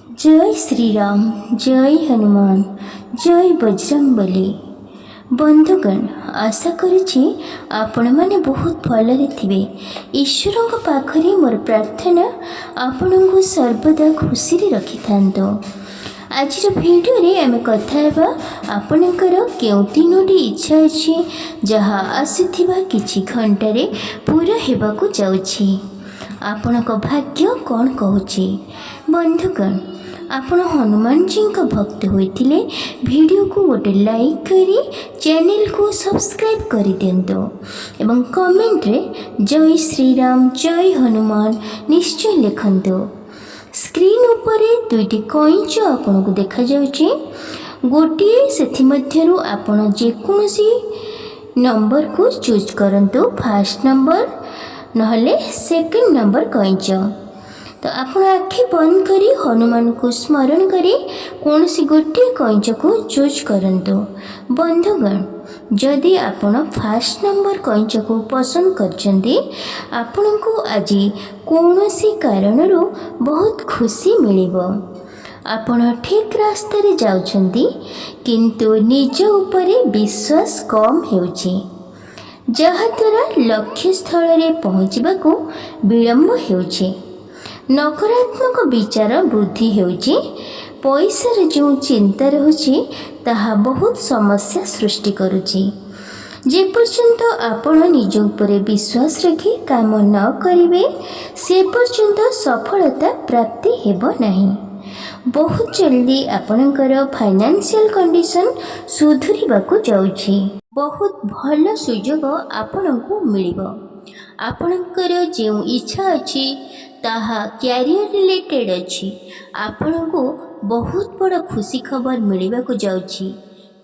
ଜୟ ଶ୍ରୀରାମ, ଜୟ ହନୁମାନ, ଜୟ ବଜରଙ୍ଗବଲି। ବନ୍ଧୁଗଣ, ଆଶା କରୁଛି ଆପଣମାନେ ବହୁତ ଭଲରେ ଥିବେ। ଈଶ୍ୱରଙ୍କ ପାଖରେ ମୋର ପ୍ରାର୍ଥନା, ଆପଣଙ୍କୁ ସର୍ବଦା ଖୁସିରେ ରଖିଥାନ୍ତୁ। ଆଜିର ଭିଡ଼ିଓରେ ଆମେ କଥା ହେବା, ଆପଣଙ୍କର କେଉଁ ତିନୋଟି ଇଚ୍ଛା ଅଛି ଯାହା ଆସୁଥିବା କିଛି ଘଣ୍ଟାରେ ପୂରା ହେବାକୁ ଯାଉଛି? ଆପଣଙ୍କ ଭାଗ୍ୟ କ'ଣ କହୁଛି? ବନ୍ଧୁଗଣ, ଆପଣ ହନୁମାନଜୀଙ୍କ ଭକ୍ତ ହୋଇଥିଲେ ଭିଡ଼ିଓକୁ ଗୋଟେ ଲାଇକ୍ କରି ଚ୍ୟାନେଲକୁ ସବସ୍କ୍ରାଇବ୍ କରିଦିଅନ୍ତୁ ଏବଂ କମେଣ୍ଟରେ ଜୟ ଶ୍ରୀରାମ, ଜୟ ହନୁମାନ ନିଶ୍ଚୟ ଲେଖନ୍ତୁ। ସ୍କ୍ରିନ୍ ଉପରେ ଦୁଇଟି କଇଁଚ ଆପଣଙ୍କୁ ଦେଖାଯାଉଛି। ଗୋଟିଏ ସେଥିମଧ୍ୟରୁ ଆପଣ ଯେକୌଣସି ନମ୍ବରକୁ ଚୁଜ୍ କରନ୍ତୁ, ଫାର୍ଷ୍ଟ ନମ୍ବର ନହେଲେ ସେକେଣ୍ଡ ନମ୍ବର କଇଁଚ। ତ ଆପଣ ଆଖି ବନ୍ଦ କରି ହନୁମାନଙ୍କୁ ସ୍ମରଣ କରି କୌଣସି ଗୋଟିଏ କଇଁଚକୁ ଚୁଜ୍ କରନ୍ତୁ। ବନ୍ଧୁଗଣ, ଯଦି ଆପଣ ଫାର୍ଷ୍ଟ ନମ୍ବର କଇଁଚକୁ ପସନ୍ଦ କରିଛନ୍ତି, ଆପଣଙ୍କୁ ଆଜି କୌଣସି କାରଣରୁ ବହୁତ ଖୁସି ମିଳିବ। ଆପଣ ଠିକ୍ ରାସ୍ତାରେ ଯାଉଛନ୍ତି, କିନ୍ତୁ ନିଜ ଉପରେ ବିଶ୍ୱାସ କମ୍ ହେଉଛି, ଯାହାଦ୍ୱାରା ଲକ୍ଷ୍ୟସ୍ଥଳରେ ପହଞ୍ଚିବାକୁ ବିଳମ୍ବ ହେଉଛି। ନକାରାତ୍ମକ ବିଚାର ବୃଦ୍ଧି ହେଉଛି। ପଇସାର ଯେଉଁ ଚିନ୍ତା ରହୁଛି, ତାହା ବହୁତ ସମସ୍ୟା ସୃଷ୍ଟି କରୁଛି। ଯେପର୍ଯ୍ୟନ୍ତ ଆପଣ ନିଜ ଉପରେ ବିଶ୍ୱାସ ରଖି କାମ ନ କରିବେ, ସେ ପର୍ଯ୍ୟନ୍ତ ସଫଳତା ପ୍ରାପ୍ତି ହେବ ନାହିଁ। ବହୁତ ଜଲ୍ଦି ଆପଣଙ୍କର ଫାଇନାନ୍ସିଆଲ କଣ୍ଡିସନ୍ ସୁଧୁରିବାକୁ ଯାଉଛି। ବହୁତ ଭଲ ସୁଯୋଗ ଆପଣଙ୍କୁ ମିଳିବ। ଆପଣଙ୍କର ଯେଉଁ ଇଚ୍ଛା ଅଛି, ତାହା କ୍ୟାରିୟର ରିଲେଟେଡ଼୍ ଅଛି। ଆପଣଙ୍କୁ ବହୁତ ବଡ଼ ଖୁସି ଖବର ମିଳିବାକୁ ଯାଉଛି।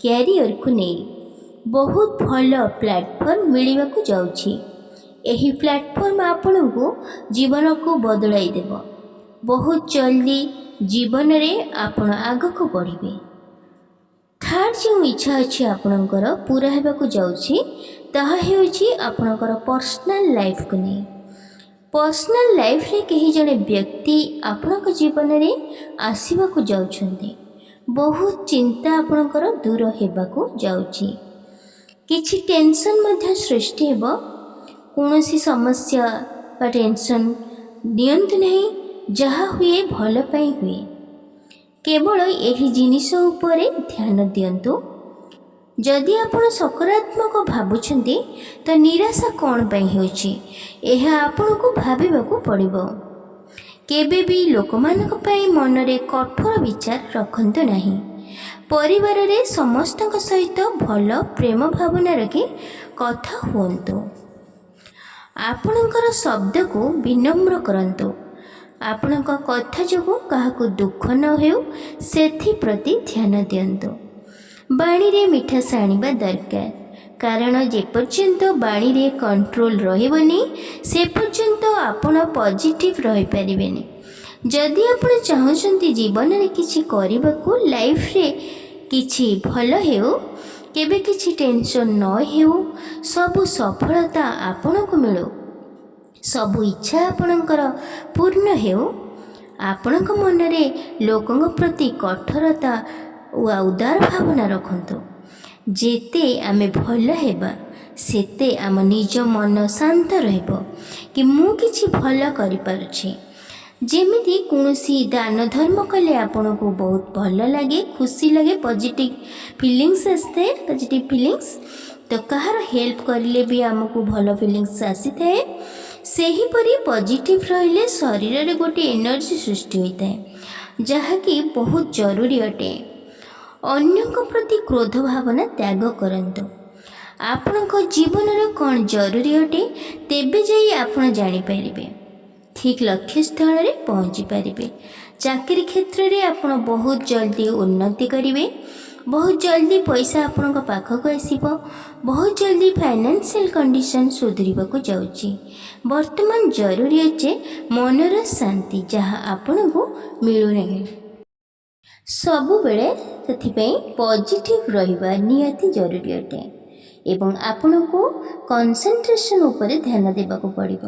କ୍ୟାରିୟରକୁ ନେଇ ବହୁତ ଭଲ ପ୍ଲାଟଫର୍ମ ମିଳିବାକୁ ଯାଉଛି। ଏହି ପ୍ଲାଟଫର୍ମ ଆପଣଙ୍କୁ ଜୀବନକୁ ବଦଳାଇ ଦେବ। ବହୁତ ଜଲ୍ଦି ଜୀବନରେ ଆପଣ ଆଗକୁ ବଢ଼ିବେ। ଥାର୍ଡ଼ ଯେଉଁ ଇଚ୍ଛା ଅଛି ଆପଣଙ୍କର ପୁରା ହେବାକୁ ଯାଉଛି, ତାହା ହେଉଛି ଆପଣଙ୍କର ପର୍ସନାଲ୍ ଲାଇଫକୁ ନେଇ। ପର୍ସନାଲ୍ ଲାଇଫରେ କେହି ଜଣେ ବ୍ୟକ୍ତି ଆପଣଙ୍କ ଜୀବନରେ ଆସିବାକୁ ଯାଉଛନ୍ତି। ବହୁତ ଚିନ୍ତା ଆପଣଙ୍କର ଦୂର ହେବାକୁ ଯାଉଛି। କିଛି ଟେନସନ୍ ମଧ୍ୟ ସୃଷ୍ଟି ହେବ। କୌଣସି ସମସ୍ୟା ବା ଟେନସନ୍ ନିଅନ୍ତୁ ନାହିଁ। ଯାହା ହୁଏ, ଭଲ ପାଇଁ ହୁଏ। କେବଳ ଏହି ଜିନିଷ ଉପରେ ଧ୍ୟାନ ଦିଅନ୍ତୁ। ଯଦି ଆପଣ ସକାରାତ୍ମକ ଭାବୁଛନ୍ତି, ତ ନିରାଶା କ'ଣ ପାଇଁ ହେଉଛି, ଏହା ଆପଣଙ୍କୁ ଭାବିବାକୁ ପଡ଼ିବ। କେବେ ବି ଲୋକମାନଙ୍କ ପାଇଁ ମନରେ କଠୋର ବିଚାର ରଖନ୍ତୁ ନାହିଁ। ପରିବାରରେ ସମସ୍ତଙ୍କ ସହିତ ଭଲ ପ୍ରେମ ଭାବନା ରଖି କଥା ହୁଅନ୍ତୁ। ଆପଣଙ୍କର ଶବ୍ଦକୁ ବିନମ୍ର କରନ୍ତୁ। ଆପଣଙ୍କ କଥା ଯୋଗୁଁ କାହାକୁ ଦୁଃଖ ନ ହେଉ, ସେଥିପ୍ରତି ଧ୍ୟାନ ଦିଅନ୍ତୁ। ବାଣୀରେ ମିଠାସ ଆଣିବା ଦରକାର, କାରଣ ଯେପର୍ଯ୍ୟନ୍ତ ବାଣୀରେ କଣ୍ଟ୍ରୋଲ ରହିବନି, ସେ ପର୍ଯ୍ୟନ୍ତ ଆପଣ ପଜିଟିଭ୍ ରହିପାରିବେନି। ଯଦି ଆପଣ ଚାହୁଁଛନ୍ତି ଜୀବନରେ କିଛି କରିବାକୁ, ଲାଇଫରେ କିଛି ଭଲ ହେଉ, କେବେ କିଛି ଟେନସନ୍ ନ ହେଉ, ସବୁ ସଫଳତା ଆପଣଙ୍କୁ ମିଳୁ, ସବୁ ଇଚ୍ଛା ଆପଣଙ୍କର ପୂର୍ଣ୍ଣ ହେଉ, ଆପଣଙ୍କ ମନରେ ଲୋକଙ୍କ ପ୍ରତି କଠୋରତା ଓ ଉଦାର ଭାବନା ରଖନ୍ତୁ। ଯେତେ ଆମେ ଭଲ ହେବା, ସେତେ ଆମ ନିଜ ମନ ଶାନ୍ତ ରହିବ କି ମୁଁ କିଛି ଭଲ କରିପାରୁଛି। ଯେମିତି କୌଣସି ଦାନ ଧର୍ମ କଲେ ଆପଣଙ୍କୁ ବହୁତ ଭଲ ଲାଗେ, ଖୁସି ଲାଗେ, ପଜିଟିଭ୍ ଫିଲିଙ୍ଗସ୍ ଆସିଥାଏ, ପଜିଟିଭ୍ ଫିଲିଙ୍ଗସ୍। ତ କାହାର ହେଲ୍ପ କରିଲେ ବି ଆମକୁ ଭଲ ଫିଲିଙ୍ଗସ୍ ଆସିଥାଏ। ସେହିପରି ପଜିଟିଭ୍ ରହିଲେ ଶରୀରରେ ଗୋଟିଏ ଏନର୍ଜି ସୃଷ୍ଟି ହୋଇଥାଏ, ଯାହାକି ବହୁତ ଜରୁରୀ ଅଟେ। ଅନ୍ୟଙ୍କ ପ୍ରତି କ୍ରୋଧ ଭାବନା ତ୍ୟାଗ କରନ୍ତୁ। ଆପଣଙ୍କ ଜୀବନର କ'ଣ ଜରୁରୀ ଅଟେ, ତେବେ ଯାଇ ଆପଣ ଜାଣିପାରିବେ, ଠିକ୍ ଲକ୍ଷ୍ୟସ୍ଥଳରେ ପହଞ୍ଚି ପାରିବେ। ଚାକିରି କ୍ଷେତ୍ରରେ ଆପଣ ବହୁତ ଜଲ୍ଦି ଉନ୍ନତି କରିବେ। ବହୁତ ଜଲ୍ଦି ପଇସା ଆପଣଙ୍କ ପାଖକୁ ଆସିବ। ବହୁତ ଜଲ୍ଦି ଫାଇନାନ୍ସିଆଲ କଣ୍ଡିସନ୍ ସୁଧୁରିବାକୁ ଯାଉଛି। ବର୍ତ୍ତମାନ ଜରୁରୀ ଅଛି ମନର ଶାନ୍ତି, ଯାହା ଆପଣଙ୍କୁ ମିଳୁନାହିଁ ସବୁବେଳେ। ସେଥିପାଇଁ ପଜିଟିଭ୍ ରହିବା ନିହାତି ଜରୁରୀ ଅଟେ ଏବଂ ଆପଣଙ୍କୁ କନସେନ୍ଟ୍ରେସନ୍ ଉପରେ ଧ୍ୟାନ ଦେବାକୁ ପଡ଼ିବ।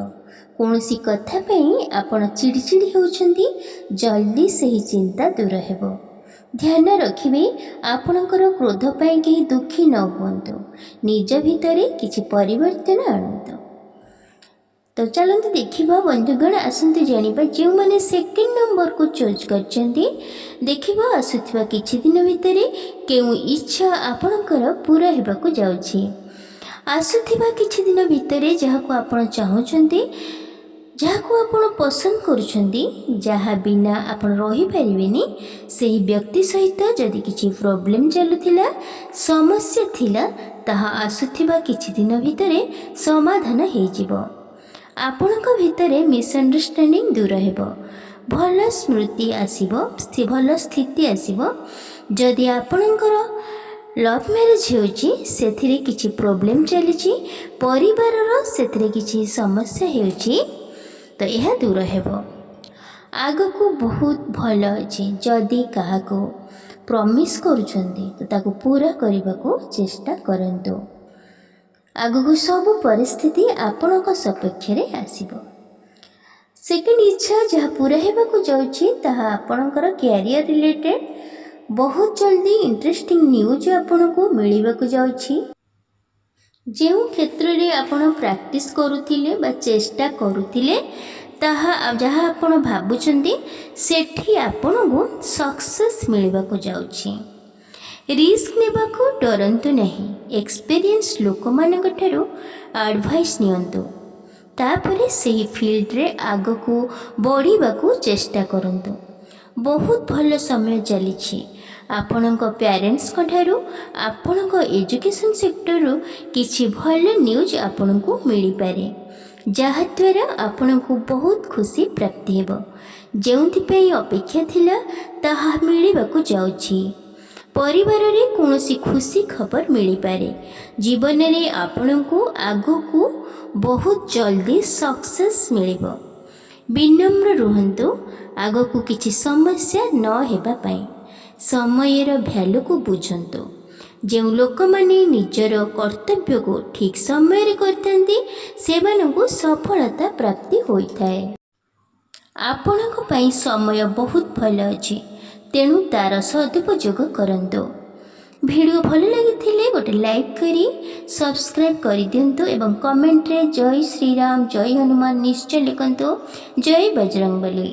କୌଣସି କଥା ପାଇଁ ଆପଣ ଚିଡ଼ିଚିଡ଼ି ହେଉଛନ୍ତି, ଜଲ୍ଦି ସେହି ଚିନ୍ତା ଦୂର ହେବ। ଧ୍ୟାନ ରଖିବେ, ଆପଣଙ୍କର କ୍ରୋଧ ପାଇଁ କେହି ଦୁଃଖୀ ନ ହୁଅନ୍ତୁ। ନିଜ ଭିତରେ କିଛି ପରିବର୍ତ୍ତନ ଆଣନ୍ତୁ। ତ ଚାଲନ୍ତୁ ଦେଖିବା ବନ୍ଧୁଗଣ, ଆସନ୍ତୁ ଜାଣିବା, ଯେଉଁମାନେ ସେକେଣ୍ଡ ନମ୍ବରକୁ ଚୁଜ୍ କରିଛନ୍ତି, ଦେଖିବା ଆସୁଥିବା କିଛି ଦିନ ଭିତରେ କେଉଁ ଇଚ୍ଛା ଆପଣଙ୍କର ପୂରା ହେବାକୁ ଯାଉଛି। ଆସୁଥିବା କିଛି ଦିନ ଭିତରେ ଯାହାକୁ ଆପଣ ଚାହୁଁଛନ୍ତି, ଯାହାକୁ ଆପଣ ପସନ୍ଦ କରୁଛନ୍ତି, ଯାହା ବିନା ଆପଣ ରହିପାରିବେନି, ସେହି ବ୍ୟକ୍ତି ସହିତ ଯଦି କିଛି ପ୍ରୋବ୍ଲେମ୍ ଚାଲୁଥିଲା, ସମସ୍ୟା ଥିଲା, ତାହା ଆସୁଥିବା କିଛି ଦିନ ଭିତରେ ସମାଧାନ ହେଇଯିବ। ଆପଣଙ୍କ ଭିତରେ ମିସ୍ଅଣ୍ଡରଷ୍ଟାଣ୍ଡିଂ ଦୂର ହେବ, ଭଲ ସ୍ମୃତି ଆସିବ, ଭଲ ସ୍ଥିତି ଆସିବ। ଯଦି ଆପଣଙ୍କର ଲଭ୍ ମ୍ୟାରେଜ୍ ହେଉଛି, ସେଥିରେ କିଛି ପ୍ରୋବ୍ଲେମ୍ ଚାଲିଛି, ପରିବାରର ସେଥିରେ କିଛି ସମସ୍ୟା ହେଉଛି, ତ ଏହା ଦୂର ହେବ। ଆଗକୁ ବହୁତ ଭଲ ଅଛି। ଯଦି କାହାକୁ ପ୍ରମିସ୍ କରୁଛନ୍ତି, ତ ତାକୁ ପୁରା କରିବାକୁ ଚେଷ୍ଟା କରନ୍ତୁ। ଆଗକୁ ସବୁ ପରିସ୍ଥିତି ଆପଣଙ୍କ ସପକ୍ଷରେ ଆସିବ। ସେକେଣ୍ଡ ଇଚ୍ଛା ଯାହା ପୁରା ହେବାକୁ ଯାଉଛି, ତାହା ଆପଣଙ୍କର କ୍ୟାରିୟର ରିଲେଟେଡ଼୍। ବହୁତ ଜଲ୍ଦି ଇଣ୍ଟରେଷ୍ଟିଂ ନ୍ୟୁଜ୍ ଆପଣଙ୍କୁ ମିଳିବାକୁ ଯାଉଛି। ଯେଉଁ କ୍ଷେତ୍ରରେ ଆପଣ ପ୍ରାକ୍ଟିସ୍ କରୁଥିଲେ ବା ଚେଷ୍ଟା କରୁଥିଲେ, ତାହା ଯାହା ଆପଣ ଭାବୁଛନ୍ତି, ସେଠି ଆପଣଙ୍କୁ ସକ୍ସେସ୍ ମିଳିବାକୁ ଯାଉଛି। ରିସ୍କ ନେବାକୁ ଡରନ୍ତୁ ନାହିଁ। ଏକ୍ସପେରିଏନ୍ସ ଲୋକମାନଙ୍କ ଠାରୁ ଆଡ଼ଭାଇସ୍ ନିଅନ୍ତୁ, ତାପରେ ସେହି ଫିଲ୍ଡରେ ଆଗକୁ ବଢ଼ିବାକୁ ଚେଷ୍ଟା କରନ୍ତୁ। ବହୁତ ଭଲ ସମୟ ଚାଲିଛି। ଆପଣଙ୍କ ପ୍ୟାରେଣ୍ଟସ୍ଙ୍କ ଠାରୁ, ଆପଣଙ୍କ ଏଜୁକେସନ୍ ସେକ୍ଟରରୁ କିଛି ଭଲ ନ୍ୟୁଜ୍ ଆପଣଙ୍କୁ ମିଳିପାରେ, ଯାହାଦ୍ୱାରା ଆପଣଙ୍କୁ ବହୁତ ଖୁସି ପ୍ରାପ୍ତି ହେବ। ଯେଉଁଥିପାଇଁ ଅପେକ୍ଷା ଥିଲା, ତାହା ମିଳିବାକୁ ଯାଉଛି। ପରିବାରରେ କୌଣସି ଖୁସି ଖବର ମିଳିପାରେ। ଜୀବନରେ ଆପଣଙ୍କୁ ଆଗକୁ ବହୁତ ଜଲ୍ଦି ସକ୍ସେସ୍ ମିଳିବ। ବିନମ୍ର ରୁହନ୍ତୁ, ଆଗକୁ କିଛି ସମସ୍ୟା ନ ହେବା ପାଇଁ। ସମୟର ଭ୍ୟାଲୁକୁ ବୁଝନ୍ତୁ। ଯେଉଁ ଲୋକମାନେ ନିଜର କର୍ତ୍ତବ୍ୟକୁ ଠିକ୍ ସମୟରେ କରିଥାନ୍ତି, ସେମାନଙ୍କୁ ସଫଳତା ପ୍ରାପ୍ତି ହୋଇଥାଏ। ଆପଣଙ୍କ ପାଇଁ ସମୟ ବହୁତ ଭଲ ଅଛି, ତେଣୁ ତା'ର ସଦୁପଯୋଗ କରନ୍ତୁ। ଭିଡ଼ିଓ ଭଲ ଲାଗିଥିଲେ ଗୋଟେ ଲାଇକ୍ କରି ସବସ୍କ୍ରାଇବ୍ କରିଦିଅନ୍ତୁ ଏବଂ କମେଣ୍ଟରେ ଜୟ ଶ୍ରୀରାମ, ଜୟ ହନୁମାନ ନିଶ୍ଚୟ ଲେଖନ୍ତୁ। ଜୟ ବଜରଙ୍ଗବଲି।